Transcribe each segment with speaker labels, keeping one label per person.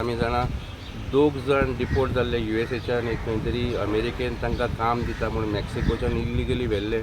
Speaker 1: आमी जाणा, दोग जाण डिपोर्ट जाल्ले युएसएच्यान. एक खंय तरी अमेरिकेन तांकां काम दिता म्हूण मॅक्सिकोच्यान इल्लिगली व्हेल्ले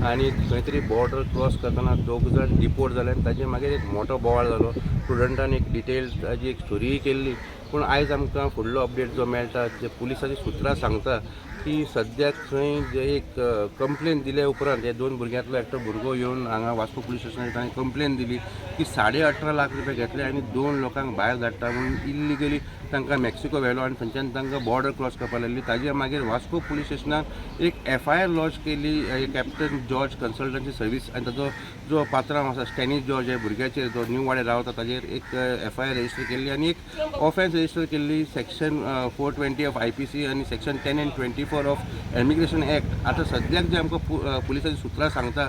Speaker 1: आनी खंय तरी बॉर्डर क्रॉस करतना दोग जाण डिपोर्ट जाले आनी ताजे मागीर एक मोठो बोवाळ जालो. प्रुडंटान एक डिटेल ताजी एक स्टोरीय केल्ली. पूण आयज आमकां फुडलो अपडेट जो मेळटा, जे पुलिसाची सुत्रां सांगता की सद्याक खंय जे एक कंप्लेन दिले उपरांत हे दोन भुरग्यांतलो एकटो भुरगो येवन हांगा वास्को पुलीस स्टेशनार ताणें कंप्लेन दिली की 18.5 लाख रुपया घेतले आनी दोन लोकांक भायर धाडटा म्हणून इल्लिगली तांकां मॅक्सिको व्हेलो आनी थंयच्यान तांकां बॉर्डर क्रॉस करपाक लागली. ताजे मागीर वास्को पुलीस स्टेशनार एक एफआयआर लॉज केली. कॅप्टन जॉर्ज कन्सल्टन्सी सर्वीस आनी ताजो जो पात्रांव आसा स्टॅनी जॉर्ज, ह्या भुरग्याचेर जो न्यू वाडे रावता ताजेर एक एफआयआर रजिस्टर केल्ली आनी एक ऑफेन्स रजिस्टर केल्ली, section 420 of IPC आनी section 10 and 24 of Immigration Act. आतां सद्याक जे आमकां पुलिसांची सुत्रां सांगता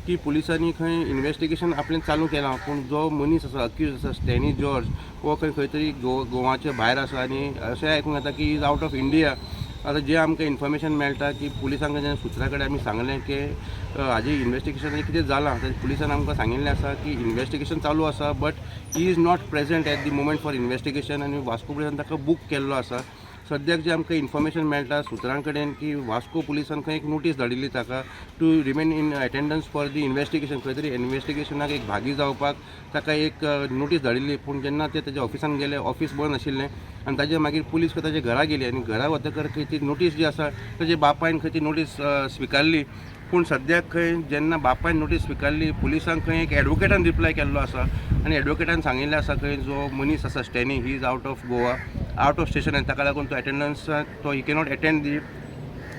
Speaker 1: की पुलिसांनी खंय इन्वेस्टिगेशन आपलें चालू केलां, पूण जो मनीस आसा, अक्यूज आसा, स्टॅनी जॉर्ज, हो खंय खंय तरी गोवाचे भायर आसा आनी अशें आयकूंक येता की is out of India. आतां जें आमकां इन्फॉर्मेशन मेळटा की पुलिसांक जेन्ना सुत्रा कडेन आमी सांगलें की हाजें इन्वेस्टिगेशन कितें जालां, तर पुलिसान आमकां सांगिल्लें आसा की इन्वेस्टिगेशन चालू आसा, but he is not present at the moment for investigation आनी वास्को पुलिसान ताका बूक केल्लो आसा. सद्याक जें आमकां इन्फॉर्मेशन मेळटा सुत्रां कडेन की वास्को पुलिसान खंय एक नोटीस धाडिल्ली ताका to remain in attendance for the investigation. खंय तरी इन्वेस्टिगेशनाक एक भागी जावपाक ताका एक नोटीस धाडिल्ली. पूण जेन्ना ते ताज्या ऑफिसान गेले, ऑफिस बंद आशिल्लें आनी ताजे मागीर पुलीस खंय ताज्या घरा गेली आनी घरा वतकर खंय ती नोटीस जी आसा, ताजे बापायन खंय ती नोटीस स्विकारली. पूण सद्याक खंय जेन्ना बापायन नोटीस स्विकारली, पुलिसांक खंय एक एडवोकेटान रिप्लाय केल्लो आसा आनी एडवोकेटान सांगिल्लें आसा खंय जो मनीस आसा Stany, he is out of Goa, out of station आनी ताका लागून तो एटेंडन्साक तो ही कॅनॉट एटेंड दी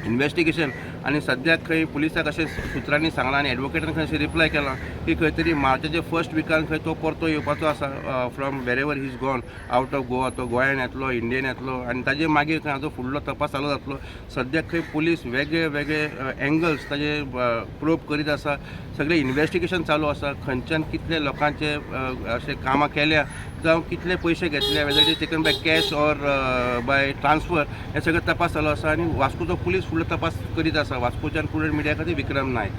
Speaker 1: इन्वेस्टिगेशन. आनी सद्याक खंय पुलिसाक अशें सुत्रांनी सांगलां आनी एडवोकेटान खंय अशें रिप्लाय केलां की खंय तरी मार्चाच्या फर्स्ट विकान खंय तो परतो येवपाचो आसा from wherever he is gone out of Goa. तो गोंयान येतलो, इंडियन येतलो आनी ताजे मागीर खंय हाजो फुडलो तपास चालू जातलो. सद्याक खंय पुलीस वेगळे वेगळे एंगल्स ताजे प्रोब करीत आसा. सगळें इन्वेस्टिगेशन चालू आसा. खंयच्यान कितले लोकांचे अशें कामां केल्या जावं कितले पयशे घेतले, whether it is taken by cash or by transfer, हे सगळें तपास चालू आसा आनी वास्कोचो पुलीस फुडलो तपास करीत आसा. वास्कोच्यान प्रुडंट मिडिया खातीर विक्रम नायक.